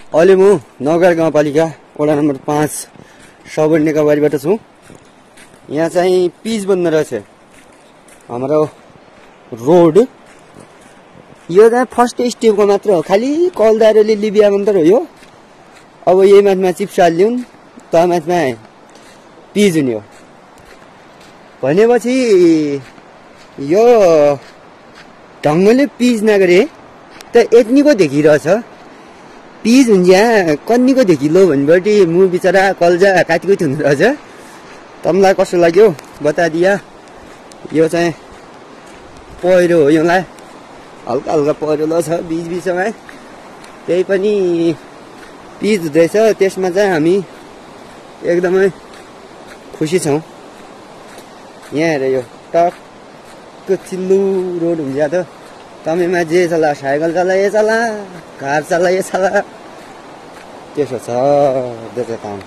अहिले म नगर गाउँपालिका वडा नम्बर 5 सबरी नेकबारीबाट छु। यहाँ चाहिँ पिच बन्द रहेछ हाम्रो रोड। यो चाहिँ फर्स्ट स्टेपको मात्र हो, खालि कलदारले लिबिया मात्र हो यो। अब यही माथमा चिप्स हालिदिउन्, त माथमा पिच हुने हो भनेपछि यो ढङ्गले पिच नगरे त यत्नीको देखिरहेछ। पिज हुन्छ कन्नीको देखिलो भनेपछि मु बिचरा कल्जा काटिको थियो रहेछ। तमलाई कस्तो लाग्यो बताइदिया। यो चाहिँ पहिरो हो, योलाई हल्का हल्का पहिरो छ बीच बीचमा, त्यही पनि पिच हुँदैछ। त्यसमा चाहिँ हामी एकदमै खुसी छौँ। यहाँ हेर यो टक्क चिल्लो रोड हुन्छ त। तपाईँमा जे चला, साइकल चलाए चला, कार चलाए चला, त्यसो छ त्यो काम।